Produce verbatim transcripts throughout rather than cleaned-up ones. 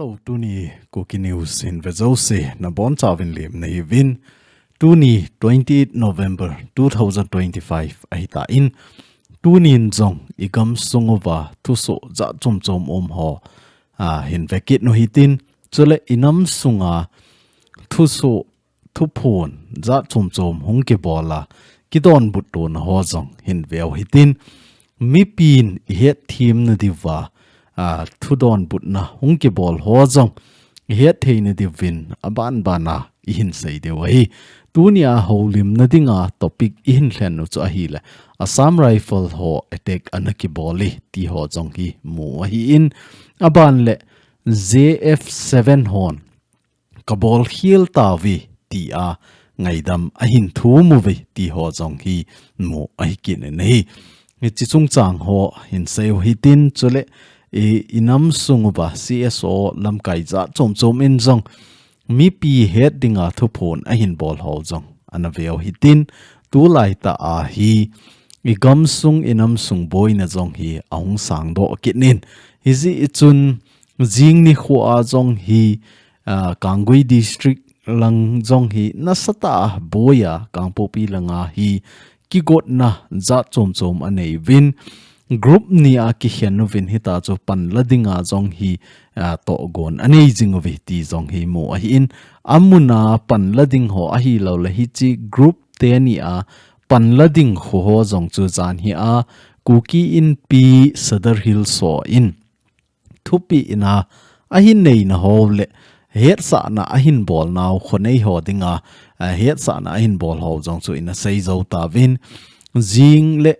Hello, tuni Kuki News in ve jouse nabonchauvin lemna hiuvin. Tuni twenty-eight November two thousand twenty-five ahitan, tunin jong igamsung uva thusoh jat chomchom um ho, a, hin vekit u hitin, chule inamsunga thusoh thuphon jat chomchom hung kibol a, kidonbut tona ho jong hin veu hitin, mipin ihetthem nadiuva, a, thudonbutna hung kibol ho jong ihet thei nadiuvin abanbana ihin sei diu ahi. Tunia houlimna dinga topic ihin lhen u chu ahile, Assam Rifle ho attack ana kibol e ti ho jong hi mu ahin, aban le J F seven hon kabol khel tauve tia ngaidam ahin thum uve ti ho jong hi mu ahi kit in ahi. Hiche chungchang ho hin sei u hitin, chule i, inamsung uva C S O lamkai jat chomchom in jong mipi het dinga thuphon ahin bol ho jong ana veu hitin, tulai tah a hi igamsung inamsung boina jong hi ahung sangdoh kit in, hijeh chun jing nikho a jong hi, a, Kangui District lang jong hi nasatah a boi a, Kangpokpi langa hi kigotna jat chomchom anei uvin, group ni a kikhen uvin, hita chu panla dinga jong hi, a, tohgon anei jing uve ti jong hi mu ahin, amuna panla ding ho ahilou le hiche group teni a panla ding kho ho jong chu jan hi a Kuki Inpi Sadar Hills ho in thupeh in a, ahin neina ho le hetsahna ahin bolnau khonei ho dinga, a, hetsahna ahin bol ho jong chu ina sei jou tauvin, jing le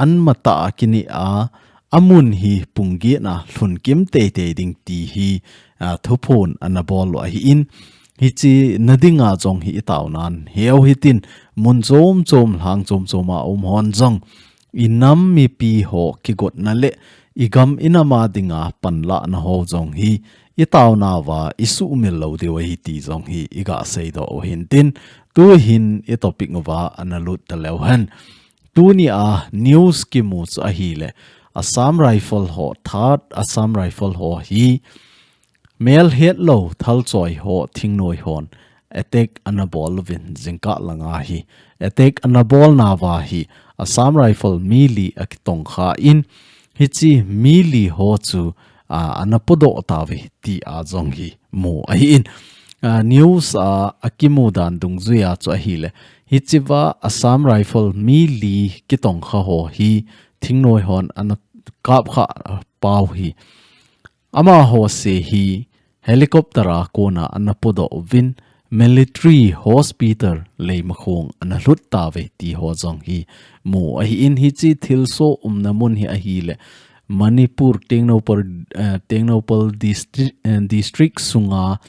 an matah a kini a, amun hi pung get a lhun kim teitei ding ti hi, a, thuphon ana bol u ahin, hiche na dinga jong hi i taonan heu hitin, mun chomchom lhang chomchom a um hon jong, i nam mipi ho kigotna le i gam i nam a dinga panlahna ho jong hi i taonauva i sumil lou diu ahi ti jong hi i ga seidoh u hintin, tuhin i topic uva ana lut taleu hen. Tunia news kimu chu ahile, Assam Rifle ho, third Assam Rifle ho hi mel hetlou thalchoi ho thingnoi hon attack ana bol uvin, jingkah langa hi attack ana bolnauva hi Assam Rifle mi li akitongkha in, hiche mi li ho chu, a, ana podoh tauve tia jong hi mu ahin. A, news a, akimu dan dungjuia chu ahile, hichea Assam Rifle mi li kitongkha ho hi thingnoi hon ana kapkha pau hi, amaho se hi helicopter a kona ana podoh uvin, military hospital Leimakhong ana lhut tauve ti ho jong hi mu ahin, hiche thilsoh umna mun hi ahile Manipur Tengnoupal, eh, Tengnoupal distri-, eh, district sunga,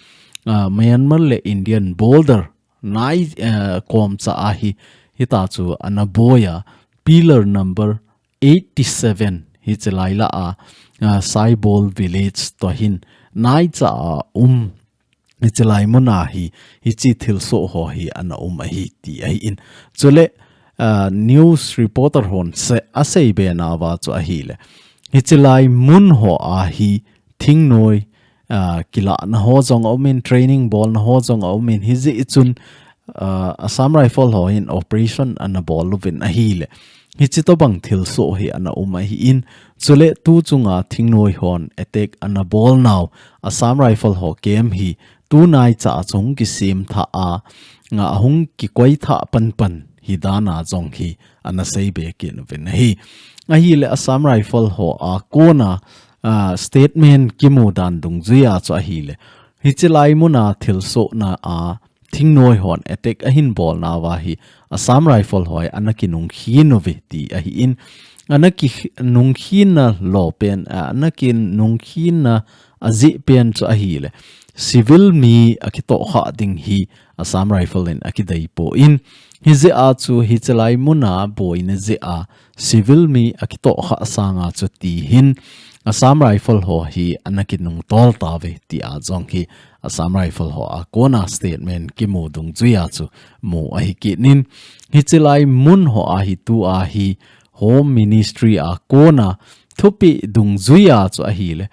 ah, Myanmar le Indian border nai, eh, komcha a hi, hita chu ana boi a, pillar number eighty seven hiche lai lah a, ah, Saibol village toh hin naicha a um, hiche lai muna hi, hiche thilsoh ho hi ana um ahi ti ahin. Chule, ah, news reporter hon se, aseibe nauva chu ahile, hiche lai mun ho a hi thingnoi, ah, kilahna ho jong aumin, training bolna ho jong aumin, hijeh chun, ah, Assam Rifle ho hin operation ana bol uvin ahile, hiche tobang thilsoh hi ana um ahin, chule tu chunga thingnoi hon attack ana bolnau Assam Rifle ho camp hi tunaicha a chu hung kisemthah a, nga hung kikoithah panpan hi dan a jong hi ana seibe kit uvin ahi. Ahile Assam Rifle ho a kona, ah, statement kimu dan dungjuia chu ahile, hiche lai muna thilsohna a thingnoi hon attack ahin bolnauva hi Assam Rifle ho hi ana kinungkhin uve ti ahin, ana kinungkhinna lou pen, ah, ana kinungkhinna ajeh pen chu ahile, civil mi akitohkhah ding hi Assam Rifle in akidei poi, hijeh a chu hiche lai muna boina jeh a civil mi akitohkhah sanga chu tihin Assam Rifle ho hi ana kinungtol tauve tia jong hi Assam Rifle ho a kona statement kimu dungjuia chu mu ahi kit in, hiche lai mun ho a hi tua hi Home Ministry a kona thupeh dungjuia chu ahile,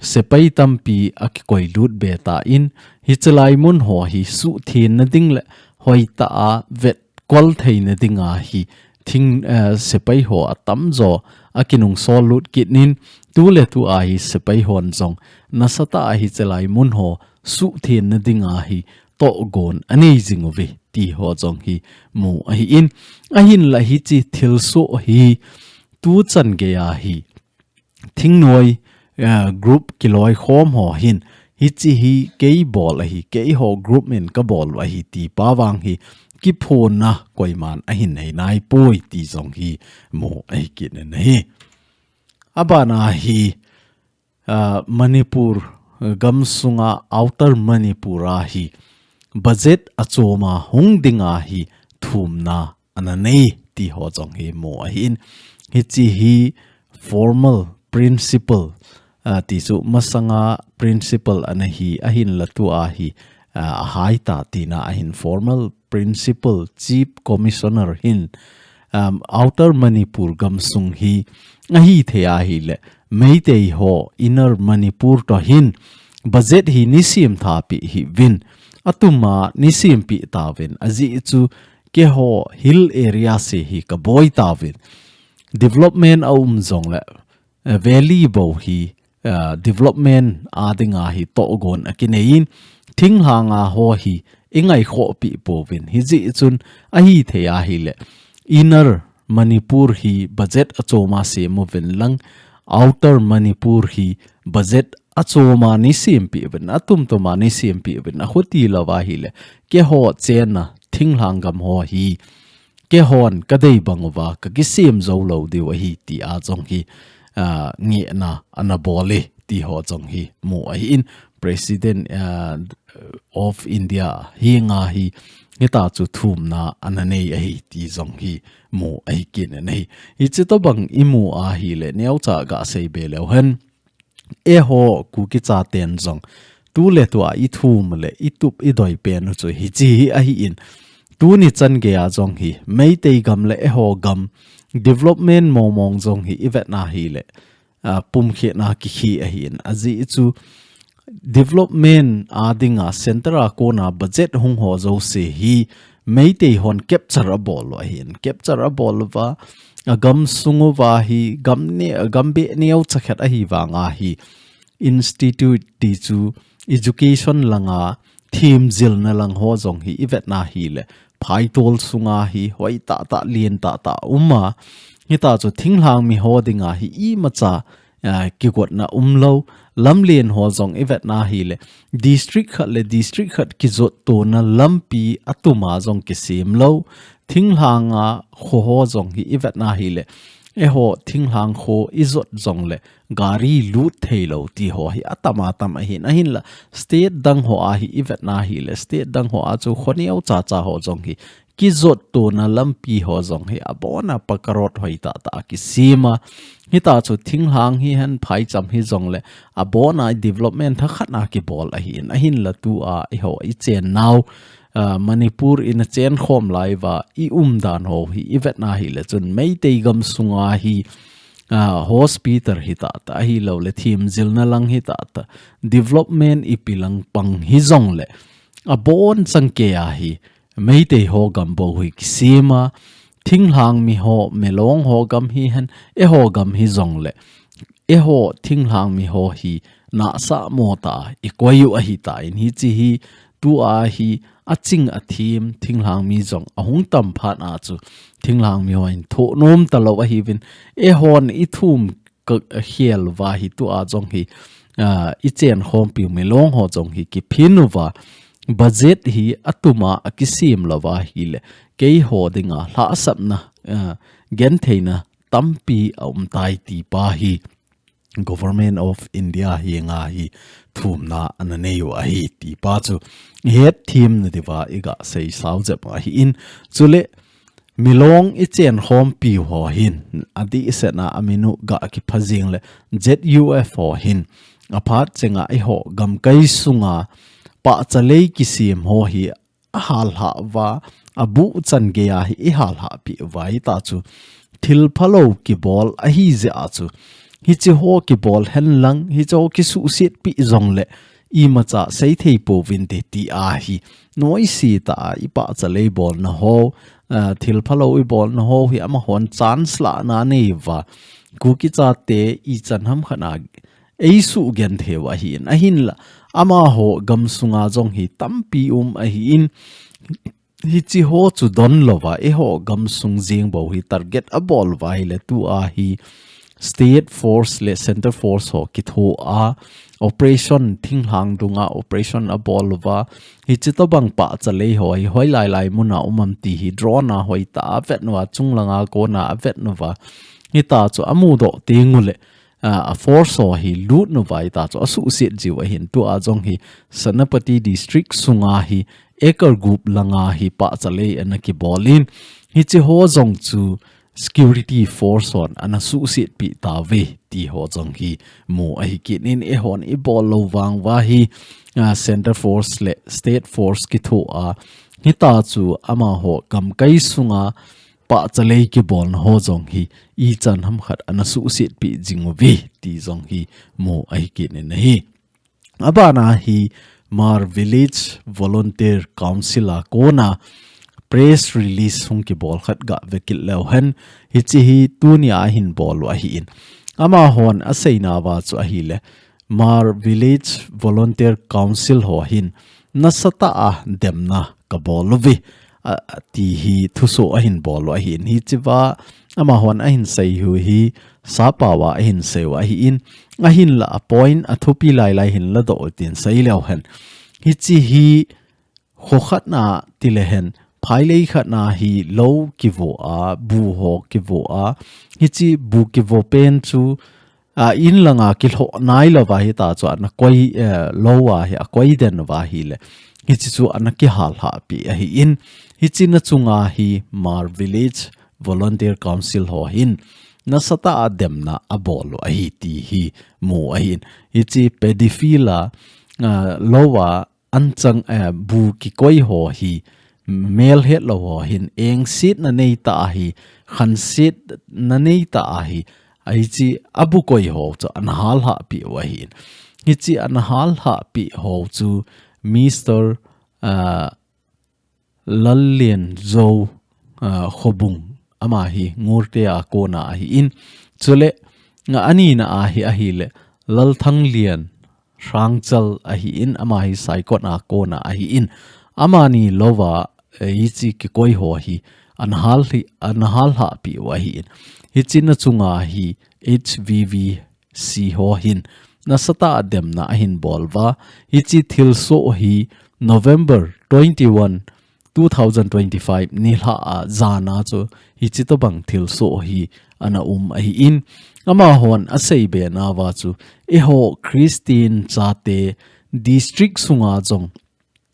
sepai tampi akikoi lut be tan, hiche lai mun ho hi suhtheng na ding le hoitah a vetkol theina dinga hi thing, eh, sepai ho atamjo akinungsol lut kit in, tu le tu a hi sepai hon jong nasatah a hiche lai mun ho suhtheng na dinga hi tohgon anei jing uve ti ho jong hi mu ahin, ahinla hiche thilsoh hi tuchan geiya hi thingnoi, eh, group kiloikhom ho hin hiche hi kei bol ahi, keiho group in kabol u ahi ti pa vang hi kiphonna koiman ahin nei naipoi ti jong hi mu ahi kit in ahi. Abana hi, ah, Manipur, eh, gamsunga Outer Manipur a hi budget achoma hung dinga hi thumna ana nei ti ho jong hi mu ahin, hiche hi formal principle, ah, ti chu masanga principle ana hi ahinla tu a hi, ah, ahai ta tina ahin formal principle Chief Commissioner hin, um, Outer Manipur gamsung hi ahithei ahile Meitei ho Inner Manipur to hin budget hi nei sem tha pi hih uvin, atuma nei sem pi tauvin, ajeh chu keiho hill area se hi kaboi tauvin, development aum jongle, eh, valley bou hi, eh, development a dinga hi tohgon akinei in, thinglhang a ho hi ingaikhoh pi pouvin, hijeh chun ahithei ahile Inner Manipur hi budget achoma sem uvin lang, Outer Manipur hi budget achoma nei sem pi uvin, atumtuma nei sem pi uvin, akhuti lou ahile keiho chenna thinglhang gam ho hi keihon kadei bang uva kakisem jou lou diu ahi ti a jong hi, ah, ngehna ana bol e ti ho jong hi mu ahin, President, ah, of India henga hi hitia chu thumna ana nei ahi ti jong hi mu ahi kit in ahi. Hiche tobang imu ahile neocha gasei be leu hen, eiho Kuki chaten jong tu le tu a ithum le itup idoi pen u chu hiche hi ahin, tuni chan geiya jong hi Meitei gam le eiho gam development mong mong jong hi ivet na hile, ah, pumkhetna kikhe ahin, ajeh chu development a dinga center a kona budget hung ho jouse hi Meitei hon capture abol u ahin, capture abol uva agamsung uva hi gam ne, gam be neocha khat ahi vanga hi institute ti chu education langa themjilna lang ho jong hi ivet na hile phaitol sunga hi hoitah tah, lentah tah uma, hitia chu thinglhang mi ho dinga hi imacha, ah, kigotna umlou, lamlen ho jong ivet na hile district khat le district khat kijottona lampi atuma jong kisem lou, thinglhang a kho ho jong hi ivet na hile eiho thinglhang kho ijot jongle gari lut thei lou ti ho hi atam atam ahin, ahinla state dang ho a hi ivet na hile state dang ho a chu kho neocha cha ho jong hi kijottona lampi ho jong hi abona paka road hoitah tah kisem a, hitia chu thinglhang hihen phaicham hijongle abona development thakhat a kibol ahin, ahinla tu a eiho ichen nau, ah, Manipur ina chen khom lai uva ium dan ho hi ivet na hile chun Meitei gamsunga hi, ah, hospital hitah tah, ahilouleh themjilna lang hitah tah, development ipi lang pang hijongle abon chang keiya hi Meitei ho gam bou hi kisem a, thinglhang mi ho, Milong ho gam hihen, eiho gam hijongle eiho thinglhang mi ho hi nahsah mo tah a ikoi u ahitan, hiche hi tu a hi aching athem thinglhang mi jong ahung tam phat a chu thinglhang mi hon thoh nom talou ahiuvin, eihon ithum ka, khel uva hi tu a jong hi, ah, ichen khompiu Milong ho jong hi kiphin uva budget hi atuma akisem lou ahile keiho dinga lhahsamna, ah, gentheina tampi aum tai ti pa hi Government of India henga hi thumna ana nei u ahi ti pa chu ihet them na diuva iga sei sao jep ahin, chule Milong ichen khompiu ho hin adehset a amin u ga kipha jing le Z U F ho hin aphat chenga eiho gamkai sunga pahcha lei kisem ho hi ahal lhah uva, abuh chan geiya hi ihal lhah peh uva, hita chu thil phalou kibol ahi jeh a chu hiche ho kibol henlang, hiche ho kisuhsetpi jongle, imacha seithei pouvinte ti ahi. Noise tah a ipahcha lei bolna ho, ah, thil phalou ibolna ho hi amahon chance lahna aneiuva. Kuki chate ichan hamkhat a eisugentheiu ahin. Ahinla, amaho gamsunga jong hi tampi um ahin. Hiche ho chu donlouva, eiho gamsung jeng bou hi target aboluva ahile tua hi State Force le Center Force ho kithoa operation thinglhang dunga operation aboluva, hiche tobang pahcha lei ho hi hoilai lai muna um am ti hi drone a hoitah a avetnauva, chunglanga kona avetnauva, hitachu amudoh tengule, ah, a force ho hi lutnauva hitachu asuhset jiu ahin. Tua jong hi Senapati District sunga hi acre gup langa hi pahcha lei ana kibolin, hiche ho jong chu security force hon ana suhsetpi tauve ti ho jong hi mu ahi kit in, eihon ibol lou vanguva hi, ah, Center Force le State Force kithoa hitachu amaho gamkai sunga pahcha lei kibolna ho jong hi ichan hamkhat ana suhsetpi jinguve ti jong hi mu ahi kit in ahi. Abana hi Hmar Village Volunteer Council a kona press release hung kibol khat gave kit leu hen, hiche hi tunia ahin bolu ahin. Amahon aseinauva chu ahile, Hmar Village Volunteer Council ho hin nasatah a demna kaboluve, a, ti hi thuso ahin bolu ahin. Hichea amahon ahin seiu hi sappao a ahin seiu ahin. Ahinla a point athupi lailai hin ladoh tin seileu hen. Hiche hi kho khatna tilehen, phailei khatna hi lou kivoa, bu ho kivoa, hiche bu kivo pen chu, a, inlanga kilhoh nailouva hitachu ana koi, eh, louva hi akoi denuva ahile, hiche chu ana kihalhahpi ahin. Hiche na chunga hi Hmar Village Volunteer Council ho hin nasatah a demna abolu ahi ti hi mu ahin. Hiche paddy field a, ah, louva anchang, eh, bu kikoi ho hi melhetlou ho hin engsetna neitah ahi, khansetna neitah ahi, hiche abu koi ho chu ana halhahpiu ahin. Hiche ana halhahpi ho chu Mister, ah, Lallianjou, ah, Khobung, ama hi Ngurte a kona ahin. Chule, nga anina ahi, ahile, Lalthanglian Hrangchal ahin, ama hi Saikot a kona ahin. Amani louva, eh, hiche kikoi ho hi ana hal hi, ana halhahpiu ahin. Hiche na chunga hi H V V C ho hin nasatah a demna ahin boluva, hiche thilsoh hi November twenty-one, two thousand twenty-five nilhah a jana chu hiche tobang thilsoh hi ana um ahin. Amahon aseibe nauva chu, eiho Christian chate district sunga jong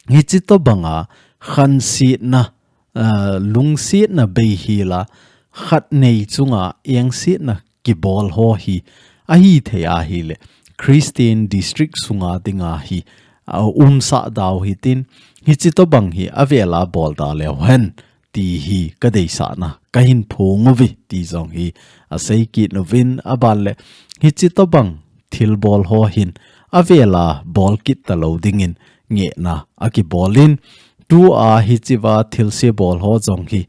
hiche tobanga khansetna, ah, lungsetna beihela, khat nei chunga engsetna kibol ho hi ahithei ahile, Christian district sunga dinga hi, ah, umsah dau hitin, hiche tobang hi avela bol da leu hen ti hi kadeisahna kahin phonguve ti jong hi asei kit uvin, aban le hiche tobang thilbol ho hin avela bol kit talou dingin ngehna akibolin, tua hichea thilse bol ho jong hi,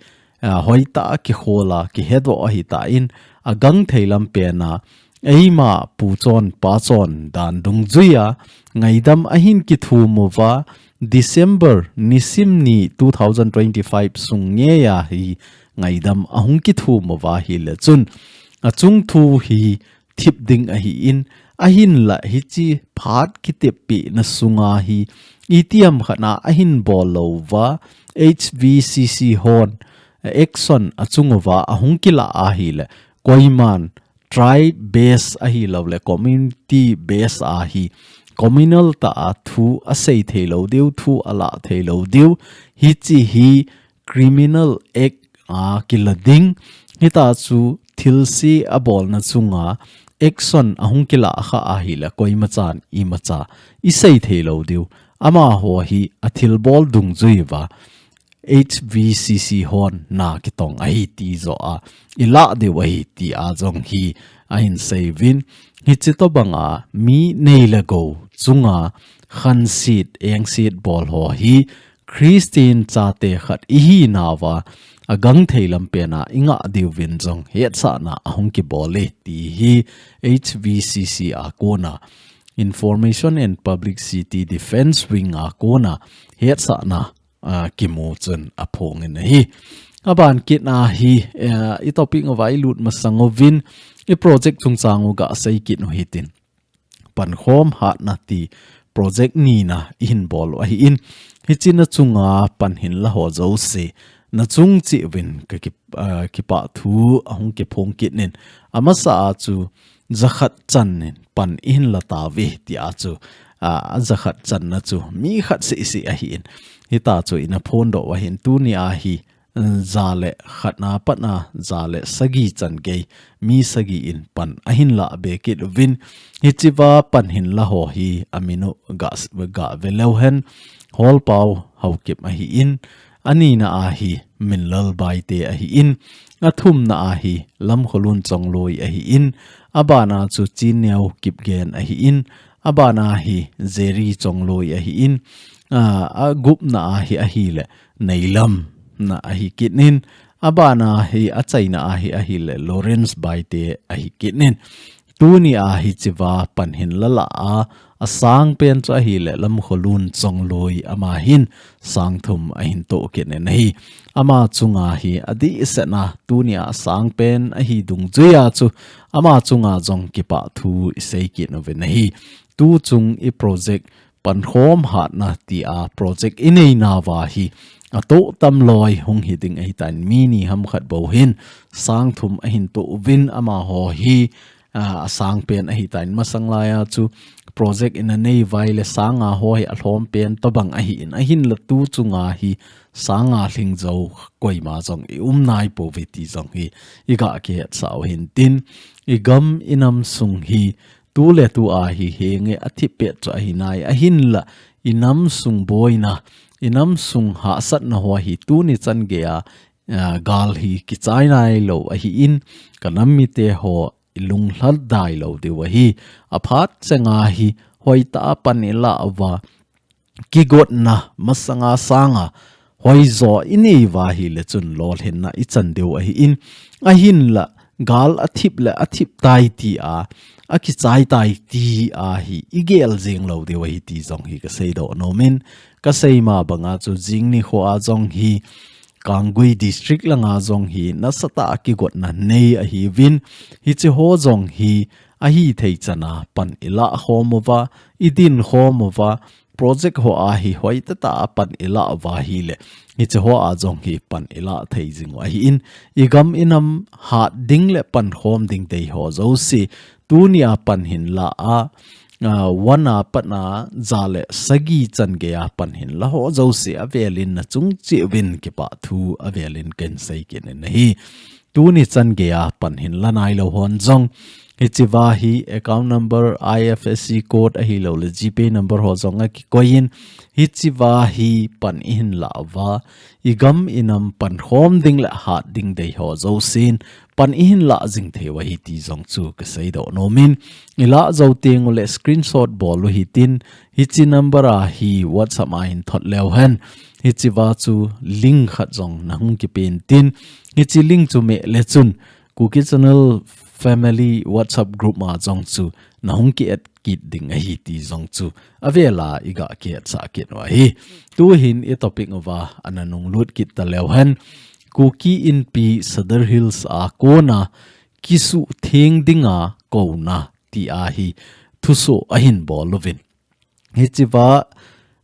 ah, hoitah a kikhola kihedoh ahitan, agangthei lam pena eima puchon pachon dan dungjuia ngaidam ahin kithumuva, December nisim ni two thousand twenty-five sung ngeia hi ngaidam ahung kithumuva ahile chun, achung thu hi thip ding ahin, ahinla hiche phat kiteppina sunga hi itiham khatna ahin bol louva, H V C C hon action achunguva ahung kila ahile, koiman tribe base ahilouleh community base a hi communal tah a thu asei theilou diu, thu alah theilou diu, hiche hi Criminal Act a kila ding, hitachu thilse abolna chunga action ahung kila kha ahile koimachan imacha isei theilou diu, amaho hi athilbol dungjuiva H V C C hon na kitong ahi ti joh a, ilah diu ahi ti a jong hi ahin seiyuvin. Hichi tobang a mi nei le gou chunga khansit, engsit bol ho hi Christian chate khat ihi nauva, agangthei lampen a ingah diuvin jong hetsahna ahung kibol e ti hi H V C C a kona, Information and Publicity Defense Wing a kona hetsahna, a, kimu chun aphongin ahi. Aban kit na hi, eh, i topic uva ilut masang uvin, i project chungchang u gasei kit u hitin. Pankhom hatna ti project nina ihin bol u ahin. Hichi na chunga pan hinla ho jouse, na chung cheh uvin ka ki, ah, kipah thu ahung kiphong kit in. Amasa a chu jakhat chan in pan ihin la tauve ti a chu, ah, jakhat channa chu mi khat seh seh ahin. Hita chu ina phondoh u ahin, tuni a hi ja le khatna patna ja le sagi chan gei, mi sagi in pan ahin la be kit uvin. Hichiva pan hinla ho hi amin u ga, ga ve leu hen, Holpao Haokip ahin, anina a hi Minlal Baite ahin, athumna a hi Lamkholun Chongloi ahin, abana chu Chinneo Kipgen ahin, abana hi Jerry Chongloi ahin, a, agupna a hi ahile Neilam na ahi kit in, abana hi achaina a hi ahile Lawrence Baite ahi kit in. Tuni a hichiva pan hinla la a, asang pen chu ahile Lamkholun Chongloi, ama hin sang thum ahin toh kit in ahi. Ama chunga hi adehset na tuni a asang pen ahi dungjui a chu ama chunga jong kipah thu isei kit uvin ahi. Tu chung i project Pankhom Hatna ti a project inei nauva hi atoh tam loi hung hi ding ahitan, mi ni ham khat bou hin sang thum ahin toh uvin, amaho hi, a, asang pen ahitan. Masang lai a chu project ina nei uva ahile sang nga ho hi alhom pen tobang ahin, ahinla tu chunga hi sang nga lhing jou koima jong i um nai pouve ti jong hi i ga kihetsah u hintin, i gam i nam sung hi tu le tu a hi henge athip pet chu ahi nai, ahinla i nam sung boina, i nam sung hahsatna ho hi tuni chan gei a, a, gal hi kichai nai lou ahin, ka nam mite ho i lunglhal dai lou diu ahi. Aphat chenga hi hoitah a pan i la uva, kigotna masanga sanga hoijo i nei uva ahile chun lolhinna i chan diu ahin, ahinla gal athip le athip tai ti a, akichai tai ti a hi i gel jing lou diu ahi ti jong hi ka seidoh nom in, ka sei ma banga chu jing nikho a jong hi Kanggui District langa jong hi nasatah a kigotna nei ahiuvin, hichi ho jong hi ahithei chan a pan i la khom uva, i din khom uva, project ho a hi hoitah tah a pan i la uva ahile, hichi ho a jong hi pan i la thei jing u ahin, i gam i nam hat ding le pankhom ding dei ho jouse, tuni a pan hinla a, a, one a patna ja le sagi chan gei a pan hinla ho jouse avelin na chung cheh uvin kipah thu avelin kahin sei kit in ahi. Tuni chan gei a pan hinla nai lou hon jong, hichiva hi account number, I F S C code ahilouleh GPay number ho jong akikoi in, hichiva hi pan i hin la uva, i gam i nam pankhom ding le hat ding dei ho jousen pan i hin la jing thei u ahi ti jong chu ka seidoh nom in, i la jou teng uleh screenshot bol u hitin, hichi number a hi WhatsApp a hin thot leu hen, hichiva chu link khat jong na hung kipen tin, hichi link chu meh le chun Kuki Channel Family WhatsApp group ma jong chu na hung ki add kit ding ahi ti jong chu avel a i ga kihetsah kit u ahi. Tu hin i topic uva ana nung lut kit ta leu hen, Kuki Inpi Sadar Hills a kona kisuhtheng dinga kouna ti a hi thusoh ahin bol uvin. Hichiva,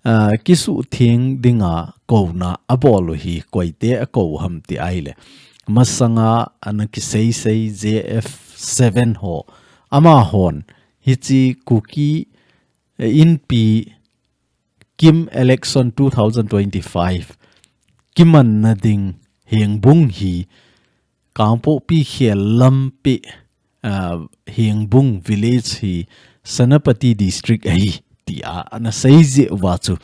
ah, kisuhtheng dinga kouna abol u hi koite akou u ham ti ahile, masanga ana kiseisei J F seven ho, amahon hichi Kuki, eh, Inpi KIM election two thousand twenty-five kimanna ding hengbung hi Kangpokpi khel lampi, ah, hengbung village hi Senapati District ahi ti a ana sei jeh uva chu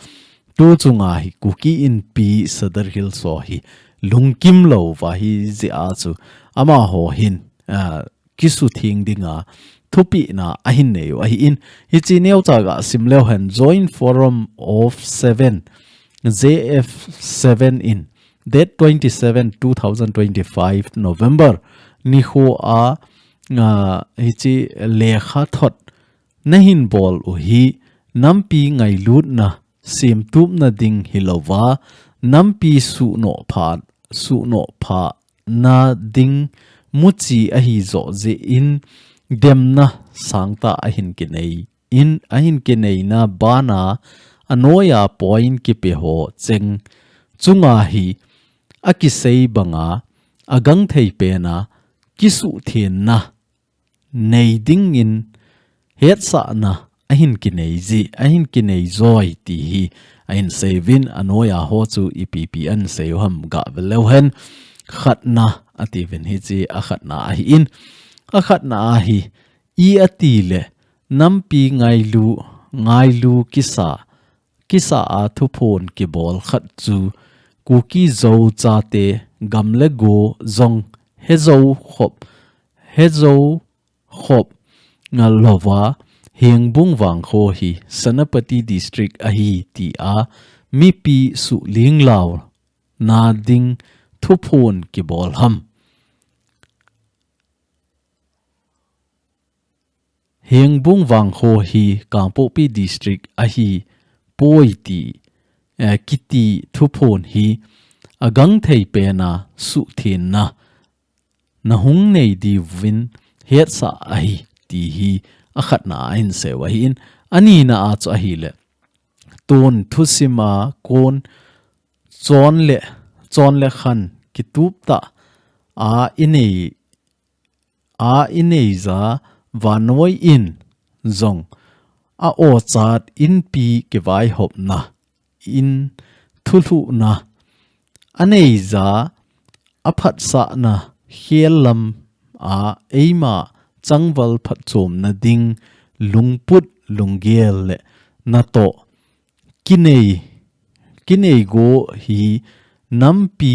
tu chunga hi Kuki Inpi Sadar Hills ho hi lungkim lou va hi jeh a chu amaho hin, ah, kisutheng dinga thupina ahin nei u ahin, hiche neocha ga sim leu hen, Joint Forum of Seven, J F seven in date twenty-seven, two thousand twenty-five November nikho a, ah, hiche lekha thot nahin bol u hi nampi ngailutna semtupna ding hilouva, nampi suhnoh pha, suhnoh phana ding muchi ahi joh jeh in demna sangtah ahin kinei in, ahin kineina bana anoiya point kipe ho cheng chunga hi akisei banga agangthei pena kisuhthenna nei dingin hetsahna ahin kinei ji, ahin kinei joi ti hi ahin seiyuvin, anoiya ho chu ipi ipi ahin seiyu ham gave leu hen, khatna atiuvin, hiche akhatna ahin, akhatna ahi, i ati le nampi ngailu, ngailu kisa, kisa a thuphon kibol khat chu Kuki Zo chate gam le go jong hejou khop, hejou khop ngalouva, Hengbung vangkho hi Senapati District ahi tia mipi suhling launa ding thuphon kibol ham. Hengbung vangkho hi Kangpokpi District ahipoi ti, eh, kiti thuphon hi agangthei pena suhthenna nahung nei diuvin hetsah ahi ti hi akhatna a ahin seiyu ahin, anina a chu ahile, tun thusim a kon chon le, chon le khan kitup tah a inei, a ineija vannoi in jong a-ochat Inpi kivaihopna in thulhuhna aneija aphatsahna khel lam a eima changval phatchomna ding lungput lunggel le natoh kinei, kinei go hi nampi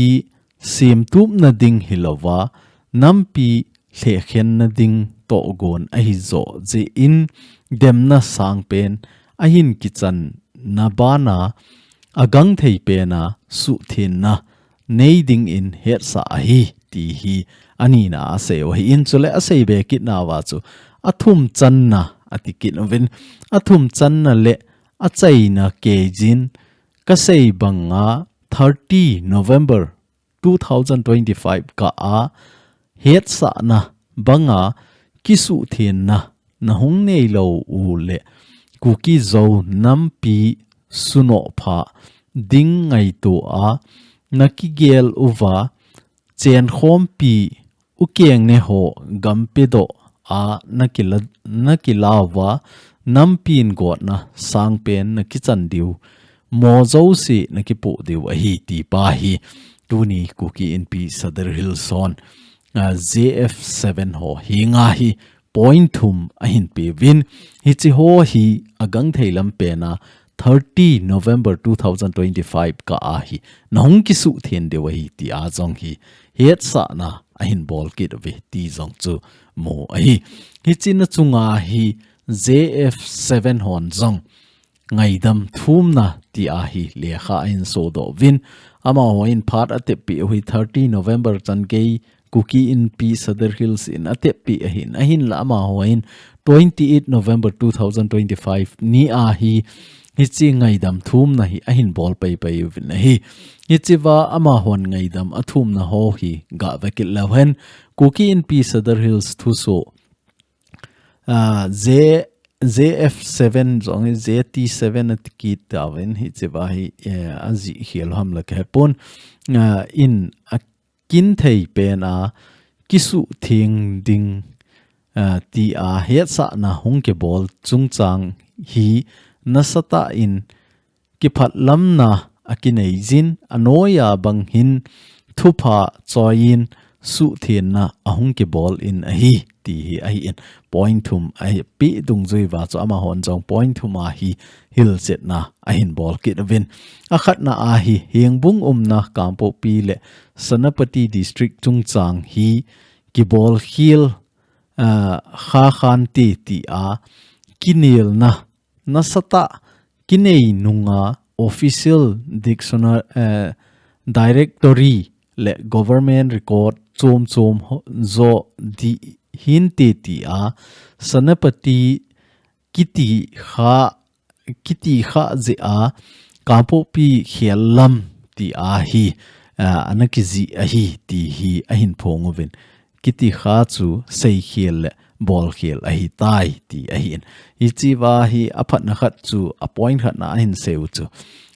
semtupna ding hilouva, nampi lhekhenna ding tohgon ahi joh jeh in demna sangpen ahin kichanna bana agangthei pena suhthenna nei dingin hetsah ahi ti hi anina a aseiyu ahin, chule asei be kitna uva chu athum channa ati kit uvin, athum channa le achaina keijin kasei banga thirty November two thousand twenty-five kah a hetsahna banga kisuhthenna nahung neilou u le Kuki Zo nampi sunoh pha ding ngaito a nakigel uva chenkhompi ukeng ne ho gampedoh a nakila, nakila uva nampin gotna sangpen nakichan diu mo jouse nakipoh diu ahi ti pa hi tuni Kuki Inpi Sadar Hills hon, ah, J F seven ho henga hi point thum ahin peuvin, hiche ho hi agangthei lam pena thirty November two thousand twenty-five kah a hi nahung kisuhthen diu ahi tia jong hi hetsahna ahin bol kit uve ti jong chu mu ahi. Hiche na chunga hi J F seven hon jong ngaidam thumna tia hi lekha ahin sodoh uvin, amahon phat atep peh u hi thirty November chan gei Kuki Inpi Sadar Hills in atep peh ahin, ahinla amahon twenty-eight November two thousand twenty-five ni a hi hiche ngaidam thumna hi ahin bol paipai uvin ahi. Hichea amahon ngaidam athumna ho hi gave kit leu hen, Kuki Inpi Sadar Hills thusoh, ah, J, J F seven jong hi J T seven ati kit tauvin, hichea hi, eh, ajih khel ham la kahepon, ah, in a kinthei pena kisuhtheng ding, ah, tia hetsahna hung kibol chungchang hi nasatah in kiphatlamna akineijin, anoiya bang hin thupha choiyin suhthenna ahung kibol in ahi, ti hi ahi in. Point thum ahi, pi dungjui uva chu amahon jong point thum a hi hilchetna ahin bol kit uvin. Akhatna a hi Hengbung umna Kangpokpi le Senapati District chungchang hi kibolkhel, ah, kha khante ti a kinelna nasatah kinei nunga official dictionary, eh, directory le government record chom chom ho-, jo di hinte ti a Senapati kiti kha, kiti kha jeh a Kangpokpi khel lam ti a hi, ah, ana kijih ahi ti hi ahin phong uvin. Kiti kha chu seikhel le bolkhel ahi tai ti ahi in. Hichi uva hi aphatna khat chu a point khatna ahin sei u chu.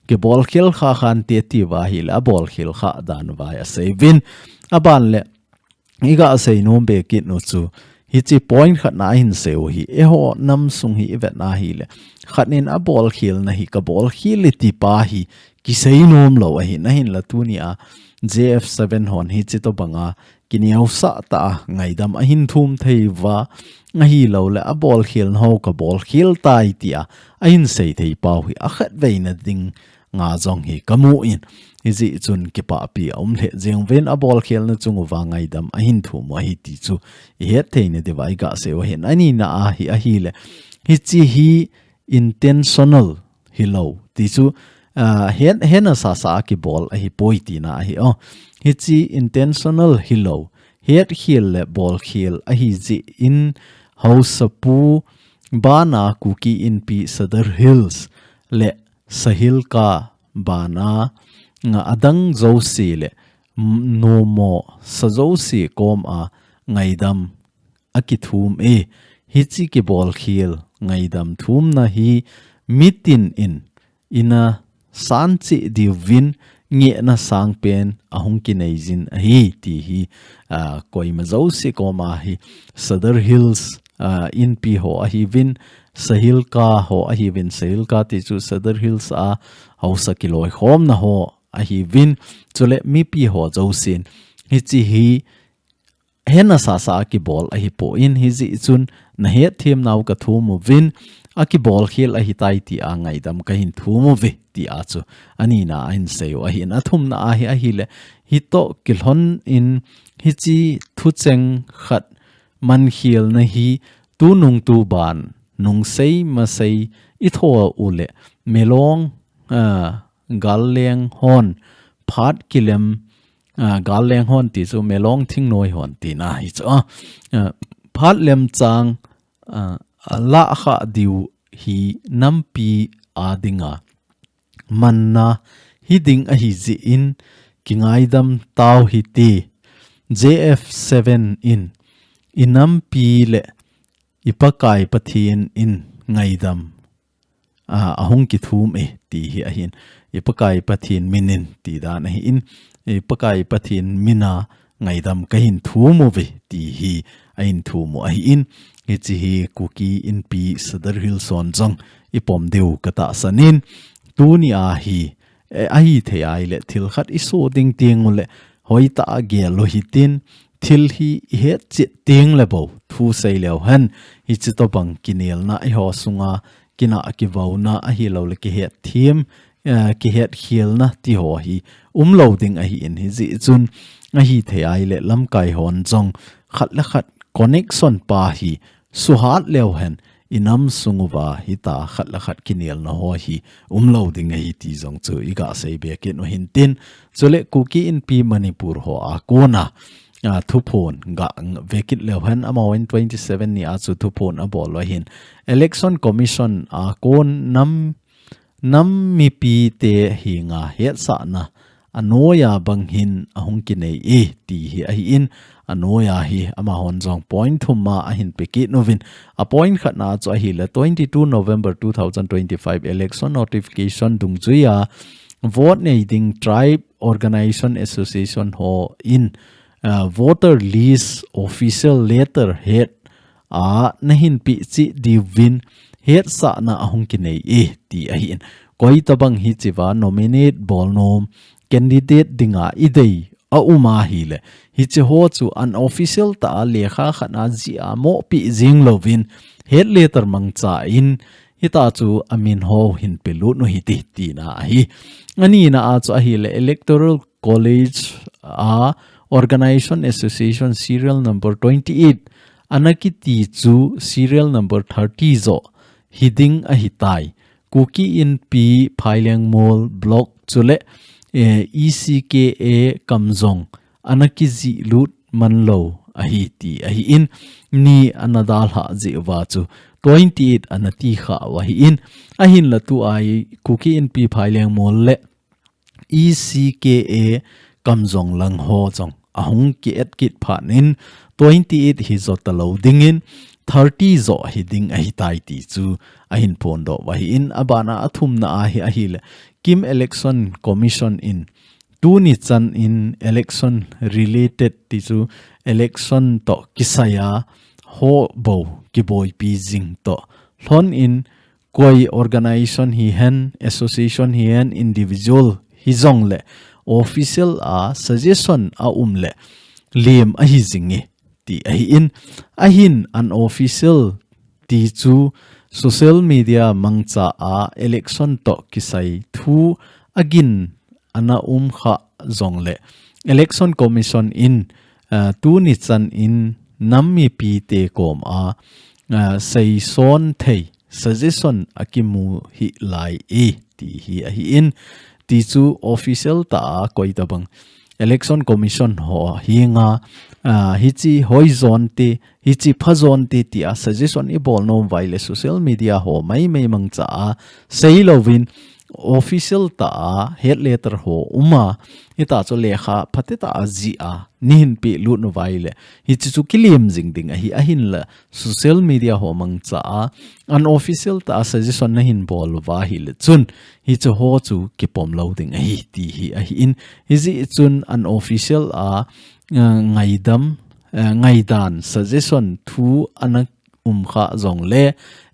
Kibolkhel kha khante ti uva hi le abolkhel kha dan uva hi asei uvin. Aban le iga sei nom be kit u chu. Hichi point khatna ahin sei u hi. Eiho nam sung hi ivet na hi le. Khat in abolkhelna hi kabolkhel e ti pa hi kisei nom lou ahi. Ahinla tuni a J F seven hon hichi tobang a kineosah tah a ngaidam ahin thum thei uva, ahilou le abolkhelna ho kabolkhel tai ti a, ahin sei thei pau hi akhatveina ding nga jong hi kamu in. Hijeh chun kipahpi aum lheh jeng uvin abolkhelna chung uva ngaidam ahin thum u ahi ti chu ihet theina diuva iga sei u ahin. Anina a hi ahi le. Hichi hi intentional hilou. Ti chu, ah, het, hena sasa a kibol ahi poi tina ahi o. Hichi intentional hilou. Hetkhel le bolkhel ahi jeh in Haosapu bana Kuki Inpi Sadar Hills le Sahilka bana nga adang jouse le m-, nomo sa jouse kom a ngaidam akithum e. Hichi kibolkhel ngaidam thumna hi mitin in ina sanchi diuvin ngehna sangpen ahung kinei jin ahi ti hi, ah, koima jouse kom a hi Sadar Hills, ah, Inpi ho ahiuvin, Sahilka ho ahiuvin, Sahilka ti chu Sadar Hills a Haosa kiloikhomna ho ahiuvin, chule mipi ho jousen hichi hi hena sasa a kibol ahi poi, hijeh chun nahet them nau kathum uvin, akibolkhel ahi tai ti a ngaidam kahin thum uve ti a chu anina ahin sei u ahi in. Athumna a hi ahi le, hitoh kilhon in hichi thucheng khat mankhelna hi tunung tuban nungsei masei itho u le Melong, ah, Galleng hon phat kilem, ah, Galleng hon ti chu Melong thingnoi hon tina hi chu, ah, ah, phat lemchang, ah, alah kha diu hi nampi a dinga manna hiding ahi jeh in kingaidam tau hite. J F seven in inampi le iPakai Pathen in ngaidam, ah, ahung kithum e ti hi ahin. iPakai Pathen minin ti dan ahi in. iPakai Pathen mina ngaidam kahin thum uve ti hi ahin thum u ahi in. Hichi hi Kuki Inpi Sadar Hills hon jong ipom diu katahsan in. Tuni a hi, eh, ahithei a ile thil khat iso ding teng u le hoitah a gel u hitin, thil hi ihet chet teng le bou thu sei leu hen, hichi tobang kinelna eiho sunga kinah kivouna ahilou le kihet them, eh, kihetkhelna ti ho hi umlou ding ahi in, hijeh chun ahithei a ile lamkai hon jong khat le khat connection pa hi suhat leu hen, inam sung uva hita khat le khat kinelna ho hi umlou ding ahi ti jong chu iga sei be kit u hintin. Chule Kuki Inpi Manipur ho a kona, ah, thuphon ga ve kit leu hen, amahon twenty seven ni a chu thuphon abol u ahin. Election Commission a kon nam nam mipite henga hetsahna anoiya bang hin ahung kinei e ti hi ahi in, anoiya hi amahon jong point thum a ahin pe kit uvin. A point khatna chu ahi le, twenty two November two thousand twenty five election notification dungjuia vote nei ding tribe organization association ho in, ah, voter list official letterhead a nahin peh cheh diuvin hetsahna ahung kinei e ti ahi in. Koi tabang hichea nominate bolnom candidate dinga idei a um ahile, hiche ho chu unofficial tah a lekha khat a jih a mohpi jing louvin, head letter mangcha in, hita chu amin ho hin pelut u hite tina ahi. Anina a chu ahile Electoral College a Organization Association serial number twenty-eight ana kiti chu serial number thirty joh hiding ahitai. Kuki Inpi Phailengmol Block chule, eh, E C K A Kamjong ana kijih lut man lou ahi ti ahin, ni ana dalha jeh uva chu twenty-eight ana tikha u ahin, ahinla tua hi Kuki Inpi Phailengmol le E C K A Kamjong lang ho jong ahung ki-et kit phat in twenty-eight hi jota lou dingin thirty joh hiding ahitai ti chu ahin phondoh u ahin, abana athumna ahi ahile Kim Election Commission in tuni chan in election related ti chu election toh kisai a ho bou kiboipi jing toh lhon in koi organization hihen, association hihen, individual hijongle official a suggestion a um le lem ahi jinge ti ahin, ahin unofficial ti chu social media mangcha a election toh kisai thu agin ana um kha jongle Election Commission in, ah, tuni chan in nam mipite kom a, ah, seison thei suggestion akimu hilai e ti hi ahin, ti chu official tah a koitabang Election Commission ho henga, ah, hiche hoijonte, hiche phajonte tia suggestion ibol nom uva ahile social media ho maimai mangcha a seilouvin official tah a head letter ho um a, hita chu lekha phatetah a jih a neihin pelut uva ahile hiche chu kilem jing ding ahi, ahinla social media ho mangcha a unofficial tah a suggestion nahin bol uva ahile chun hiche ho chu kipom lou ding ahi ti hi ahin, hijeh chun unofficial a, ah, ngaidam, ah, ngaidan suggestion thu ana um kha jongle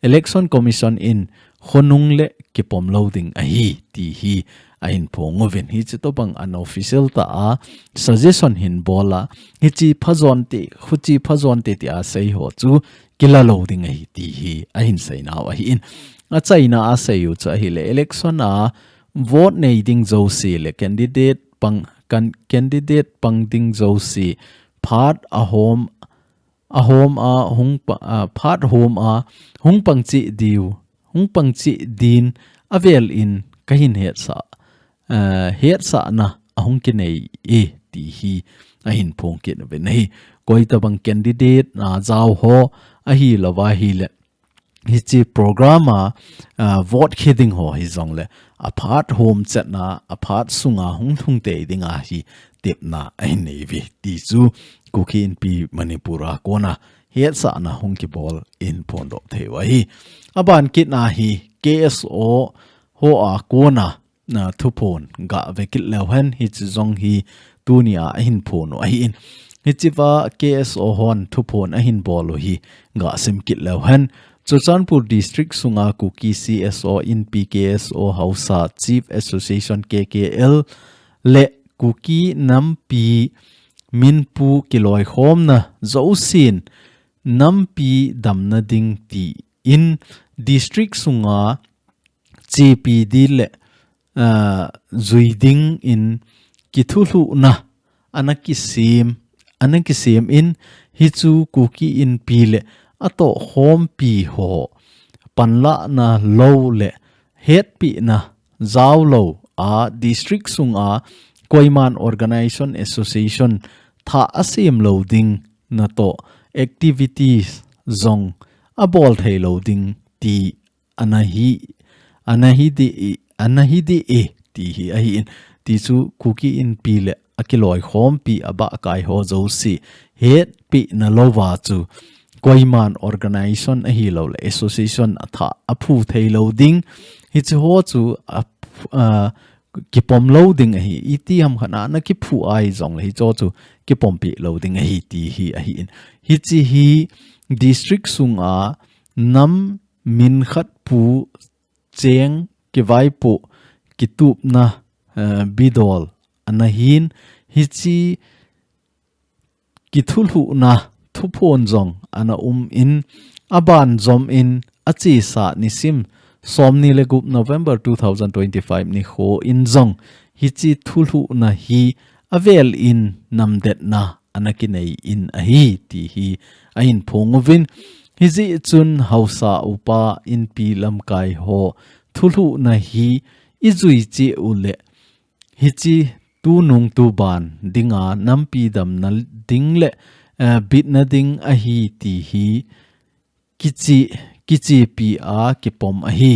Election Commission in khonung le kipom lou ding ahi ti hi ahin phong uvin, hiche tobang unofficial tah a suggestion hin bol a, hiche phajonte, huche phajonte tia sei ho chu kila lou ding ahi ti hi ahin seinau ahin. Achaina a sei u chu ahile election a vote nei ding jouse le candidate pang, kan, candidate pang ding jouse phat ahom, ahom a hung pa, a, phat hom a hung pang cheh diu, hung pang cheh din avel in kahin hetsah, a, hetsahna ahung kinei e ti hi ahin phong kit uvin ahi. Koitabang candidate a jao ho ahilouva ahile hiche program a, a, vote khe ding ho hijongle aphat hom chetna, aphat sunga hung lhung tei dinga hi tepna ahin nei uve ti chu Kuki Inpi Manipur a kona hetsahna hung kibol in phondoh thei u ahi. Aban kit na hi K S O ho a kona na thuphon gah ve kit leu hen, hiche jong hi tunia ahin phong u ahin. Hichea K S O hon thuphon ahin bol u hi gah sim kit leu hen. Churachandpur District sunga Kuki C S O, Inpi K S O, Haosa Chief Association K K L le Kuki Nampi Minpu kiloikhomna jousen nampi damna ding tin district sunga chepi ding le, ah, jui dingin kithulhuhna ana kisem, ana kisem in, hichu Kuki Inpi le atohkhompi ho panlahna lou le hetpehna jao lou a district sunga koiman organization, association thah asem lou ding natoh activities jong abol thei lou ding ti ana hi, ana hi ding, ana hi ding e ti hi ahin, tichu Kuki Inpi le akiloikhompi abahkai ho jouse hetpehna louva chu koiman organization ahilou le association athah aphu thei lou ding, hiche ho chu a, a, kipom lou ding ahi, iti ham khat na ana kiphu ahi jongle hicho chu kipompeh lou ding ahi ti hi ahin. Hiche hi district sunga nam min khat pu cheng kivaipoh kitupna, eh, bidol ana hin, Hichi kithulhuhna thuphon jong ana um in, aban jom in, achesa nisim somni le gup November two thousand twenty-five nikho in jong hichi thulhuhna hi avel in namdetna ana kinei in ahi ti hi ahin phong uvin. Hijeh chun Haosa upa Inpi lamkai ho thulhuhna hi ijui cheh uleh hichi tunung tuban dinga nampi damna ding le, eh, bitna ding ahi ti hi kichi, kichipi a kipom ahi.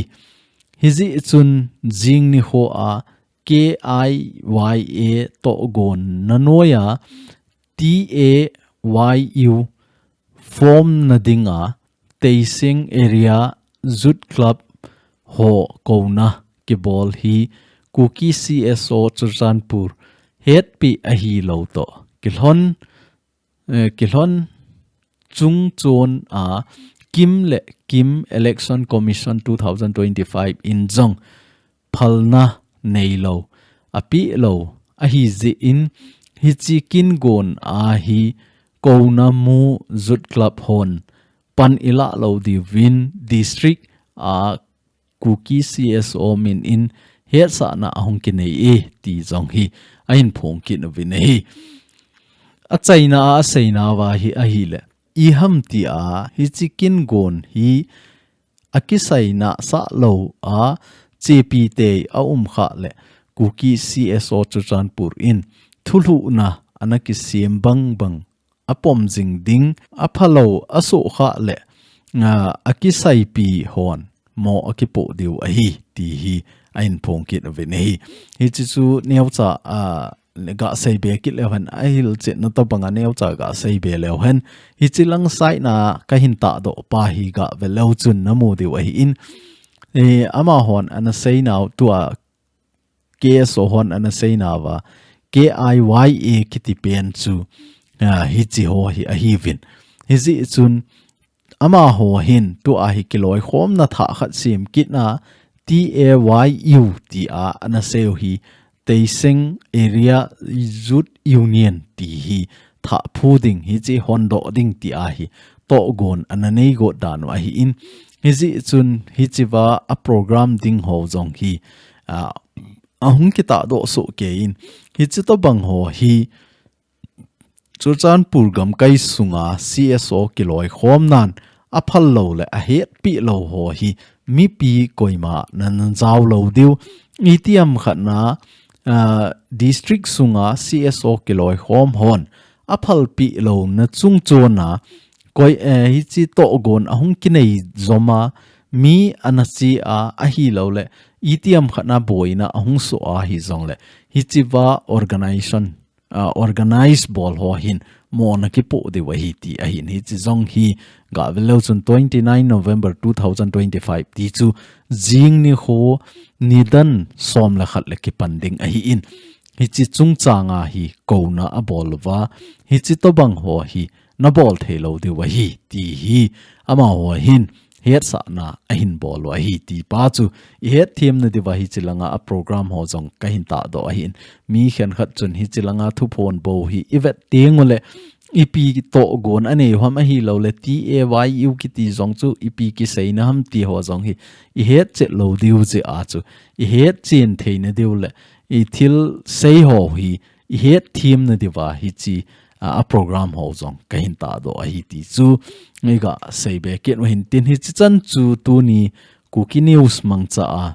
Hijeh chun jing nikho a K I Y A tohgon na noija T A Y U form na dinga Teiseng Area Youth Club ho kouna kibol hi Kuki C S O Churachandpur hetpi ahilou toh kilhon, eh, kilhon chungchon a KIM le KIM Election Commission two thousand twenty-five in jong phalna neilou, apehlou ahi jeh in hichi kingon a hi Kouna Mu Youth Club hon pan ilah lou diuvin district a Kuki C S O min in hetsahna ahung kinei e ti jong hi ahin phong kit uvin ahi. Achaina a aseina uva hi ahileh, iham tia hichi kingon hi akisaina sah lou a chepi tei aum khah leh Kuki C S O Churachandpur in thulhuhna ana kisem bangbang apom jing ding, aphalou asoh khah leh, a, akisaipi hon mo akipoh diu ahi ti hi ahin phong kit uvin ahi. Hichi chu neocha, a, gasei be kit leu hen, ahilchetna tobang a neocha gasei be leu hen. Hichi lang side na kahin tahdoh pa hi gavel leu chun namu diu ahi in. E, amahon ana seinau tua K S O hon ana seina uva, K I Y A kiti pen chu, a, hichi ho hi ahiuvin. Hijeh chun amaho hin tua hi kiloikhomna thah khat sem kit na, T A Y U tia ana seiu hi Teiseng Area Youth Union ti hi thah phu ding, hichi hondoh ding tia hi tohgon ana nei got dan u ahi in. Hijeh chun hichi uva a program ding ho jong hi, a, ahung kitahdoh soh kei in. Hichi tobang ho hi Churachandpur gamkai sunga C S O kiloikhom nan aphal lou le ahetpi lou ho hi mipi koima nana jao lou diu. Itiham khat na, a, district sunga C S O kiloikhom hon aphalpi louna chungchon a koi, eh, hichi tohgon ahung kinei jom a mi ana chi a ahilou le itiham khat na boina ahung soh a hijongle hichi uva organization, a, organize bol ho hin mona kipoh diu ahi ti ahin. Hichi jong hi gavel leu chun twenty nine November two thousand twenty five ti chu jing nikho nidan som le khat le kipan ding ahi in. Hichi chungchang a hi kouna abol uva, hichi tobang ho hi nabol thei lou diu ahi ti hi amaho hin hetsahna ahin bol u ahi ti pa chu ihet themna diuva hichi langa a program ho jong kahin tahdoh ahi in. Mi khenkhat chun hichi langa thuphon bou hi ivet teng ule ipi tohgon anei u ham ahilou le T A Y U kiti jong chu ipi kiseina ham ti ho jong hi ihet chet lou diu jeh a chu ihet chen theina diu le ithil sei ho hi ihet themna diuva hichi a, a program ho jong kahin tahdoh ahi ti chu iga sei be kit u hin tin hichi chan chu tuni Kuki News mangcha a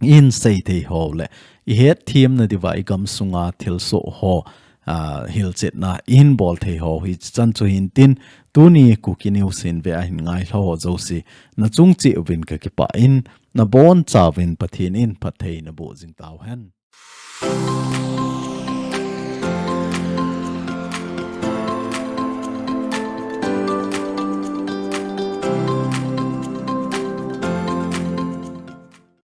ihin sei thei ho le ihet themna diuva igam sunga thilsoh ho, a, hilchetna ihin bol thei ho hichi chan chu hin tin tuni Kuki News hin ve ahin ngailha ho jouse nachung cheh uvin kakipah in nabonchauvin Pathen in phatthei naboh jing tauhen.